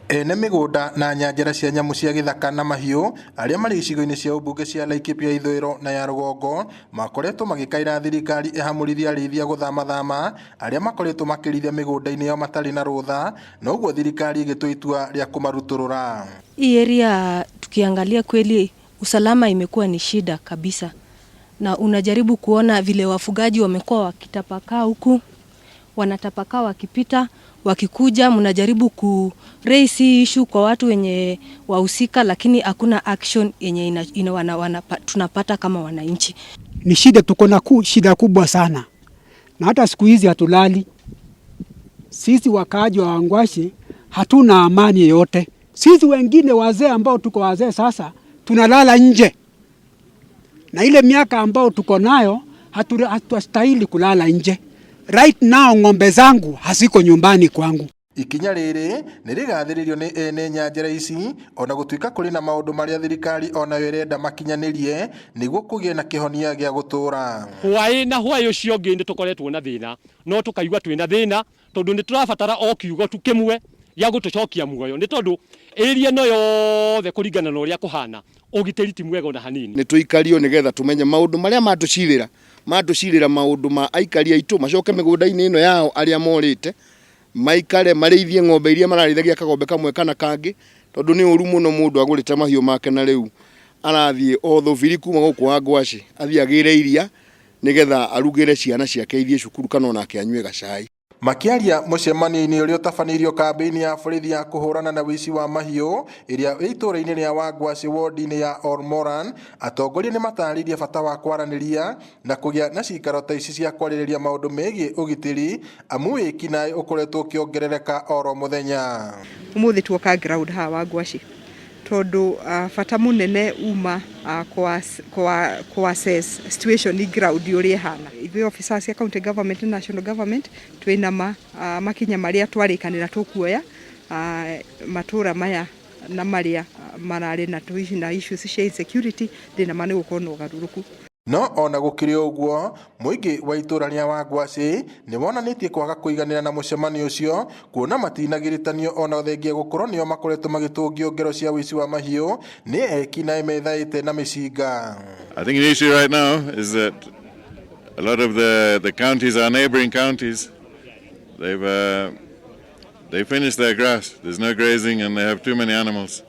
Ene mĩgũnda na nyanjara cia nyamũ cia gĩthaka na mahiũ arĩa marĩ icigo-inĩ cia ũmbunge cia Laikipia ithũĩro na ya rũgongo makoretwo magĩkaĩra thirikari ĩhamũrithie arĩithia gũthamathama arĩa makoretwo makĩrĩithia mĩgũnda-inĩ yao matarĩ na rũtha, na ũguo thirikari ĩgĩtua itua rĩa kũmarutũrũra. Hii area tukiangalia kweli usalama imekuwa ni shida kabisa, na unajaribu kuona vile wafugaji wamekuwa wakitapakaa huku, wanatapakaa wakipita, wakikuja, mnajaribu ku raise hii issue kwa watu wenye wahusika, lakini hakuna action yenye tunapata kama wananchi. Ni shida, tuko na shida kubwa sana, na hata siku hizi hatulali sisi wakaaji wa Wangwashi hatuna amani yoyote. Sisi wengine wazee ambao tuko wazee sasa tunalala nje, na ile miaka ambao tuko nayo hatustahili kulala nje. Right now ng'ombe zangu haziko nyumbani kwangu. Ikinya rĩrĩ nĩ rĩgathĩrĩirio nĩ ene nyanjara ici, ona gũtuĩka kũrĩ na maũndũ marĩa thirikari onayo ĩrenda makinyanĩrie nĩguo kũgĩe na kĩhonia gĩa gũtũũra. Hwaĩ na hwaĩ ũcio ũngĩ nĩ tũkoretwo na thĩna, no tũkaigua twĩna thĩna tondũ nĩ tũrabatara o kiugo tu kĩmwe gĩa gũtũcokia muoyo, nĩ tondũ area ĩno yothe kũringana na ũrĩa kũhana, ũgitĩri ti mwega ona hanini. Nĩ tũikario nĩgetha tũmenye maũndũ marĩa matũcirĩra maũndũ ma aikari aitũ macoke mĩgũnda-inĩ ĩno yao arĩa morĩte, maikare marĩithie ng'ombe iria mararĩithagia kagombe kamwe kana kangĩ, tondũ nĩ ũru mũno mũndũ agũrĩte mahiũ make na rĩu arathiĩ o thũbiri kuma gũkũ Wangwaci athiĩ agĩre iria nĩgetha arugĩre ciana ciake ithiĩ cukuru kana onake anyue gacai. Makĩaria mũcemanio-inĩ ũrĩa ũtabanĩirio kambĩini ya borithi ya kũhũrana na ũici wa mahiũ ĩrĩa ĩ itũũra-inĩ rĩa Wangwaci wodi-inĩ ya Olmoran, atongoria nĩ matarĩirie bata wa kwaranĩria na kũgĩa na cikaro ta ici cia kwarĩrĩria maũndũ megiĩ ũgitĩri, amu wĩkinaĩ ũkoretwo ũkĩongerereka oro mũthenya. Ũmũthĩ tuoka ground haha Wangwaci tondũ bata mũnene uma kwa assess situation ground ũrĩa ĩhana. Ithuĩ officers cia county government na national government twĩna makinya marĩa twarĩkanĩra tũkuoya matũra maya na marĩa mararĩ na issues cia insecurity, ndĩna ma nĩ gũkorwo na ũgarũrũku. No ona gũkĩrĩ ũguo, mũingĩ wa itũũra rĩa Wangwaci nĩ wonanĩtie kwaga kũiganĩra na mũcemanio ũcio, kuona matinagirithanio ona thengia gũkorwo nĩo makoretwo magĩtũngio ngero cia ũici wa mahiũ nĩ ekinaĩ methaĩte na mĩcinga. I think the issue right now is that a lot of the counties, our neighboring counties, they finished their grass. There's no grazing and they have too many animals.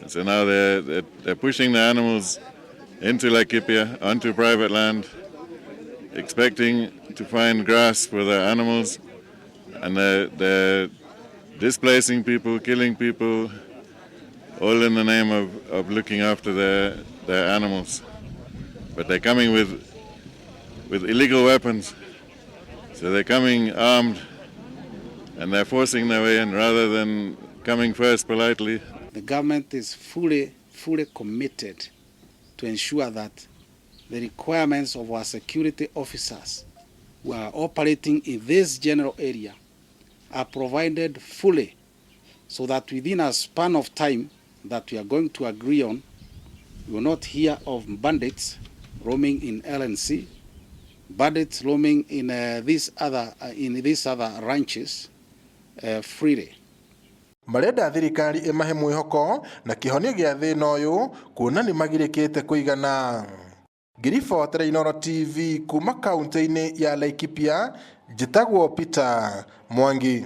And so now they're pushing the animals into Laikipia, onto private land, expecting to find grass for their animals, and they're displacing people, killing people, all in the name of looking after their animals. But they're coming with illegal weapons, so they're coming armed, and they're forcing their way in rather than coming first politely. The government is fully, fully committed to ensure that the requirements of our security officers who are operating in this general area are provided fully, so that within a span of time that we are going to agree on, we will not hear of bandits roaming in LNC, bandits roaming in these other ranches freely. Marenda thirikari ĩmahe mwĩhoko na kĩhonia gĩa thĩna ũyũ, kuona nĩ magirĩkĩte kũigana. Ngĩribotera Inooro TV kuma kaunti-inĩ ya Laikipia, njĩtagwo Peter Mwangi.